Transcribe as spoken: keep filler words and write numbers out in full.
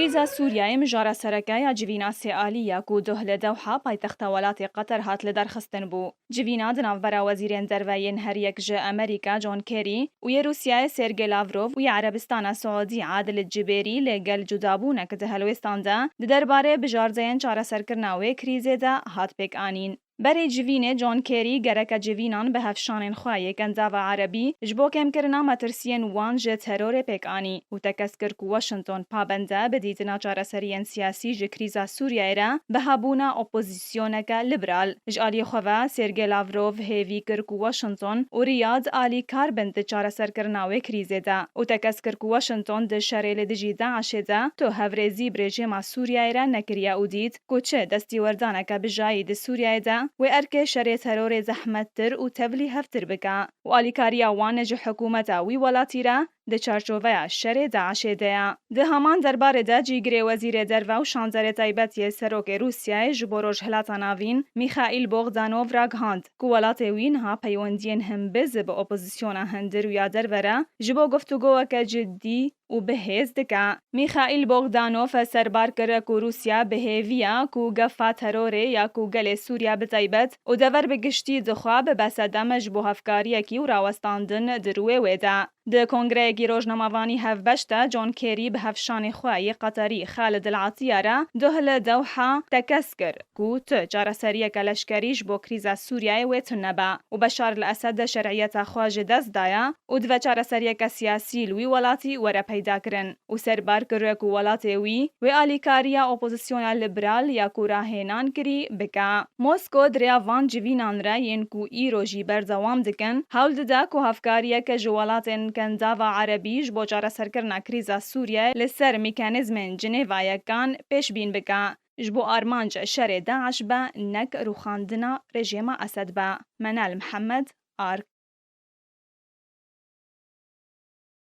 Krîza Sûriyeyê mijara sereke ya civîna sê alî ya ku duh li Dewha, paytexta welatê Qeter, hat lidarxistin bû. Civîna di navbera wezîrên derve yên her yek ji Amerîka John Kerry û yê Rûsyayê Sergey Lavrov û yê Erebistana Siûdî Adil Cibêrî li gel cudabûnek di helwêstan de di derbarê bijardeyên çareserkirina wê krîzê de hat pêk anîn. Berê civînê John Kerry gereke civînan bi hevşanên xwe yê Kendava Erebî ji bo kêmkirina metirsiyên wan ji terorê pêk anî û tekez kir ku Washington pabende bi dîtina çareseriyên siyasî ji krîza Sûriyeyê re bi hebûna opozisyoneke liberal. Ji aliyê xwe ve Sergey Lavrov hêvî kir ku Washington û Riyad alîkar bin di çareserkirina wê krîzê de û tekez kir ku Washington di şerê li dijî DAIŞê de tu hevrêzî bi rejîma Sûriyeyê re nekiriye û dît ku çi destîwerdaneke bijayî di Sûriyeyê de wê erkê şerê terorê zehmettir û tevlîhevtir bike û alîkariya wan ji hikûmeta wî welatî re di çarçoveya şerê DAIŞê de ye. Di heman derbarê de cîgirê wezîrê derve û şanzerê taybet yê serokê Rûsyayê ji bo Rojhilata Navîn Mîxaîl Bogdanov ragihand ku welatê wî niha peywendiyên himbiz bi opozisyona hundir û ya derve re ji bo guftûgoyeke cidî û bi hêz dike. Mîxaîl Bogdanov serbar kir ku Rûsya bi hêvî ye ku gefa terorê ya ku gelê Sûriye bi taybet û dever bi giştî dixwe bibe sedem ji bo hevkariyekî û rawestandin di rûyê wê de. Di kongreyekî rojnamevanî hevbeş de John Kerry bi hevşanê xwe yê Qeterî Xalid El Atiya re duh li Dewha tekez kir ku tu çareseriyeke leşkerî ji bo krîza Sûriyeyê wê tune be û Beşar El Esed şer'iyeta xwe ji dest daye û divê çareseriyeke siyasî li wî welatî were peydakirin û serbar kir ku welatê wî wê alîkariya opozisyona liberal ya ku rahênan kirî bike. Mosko di rêya van civînan re yên ku îro jî berdewam dikin, hewl dide ku hevkariyeke ji welatên Kendava Erebî ji bo çareserkirina krîza Sûriyeyê li ser mekanîzmên Cinêva Yekan pêşbîn bike. Ji bo armanc şerê DAIŞ be, nek rûxandina rejîma Esed be. Menal Mihemed, Ark.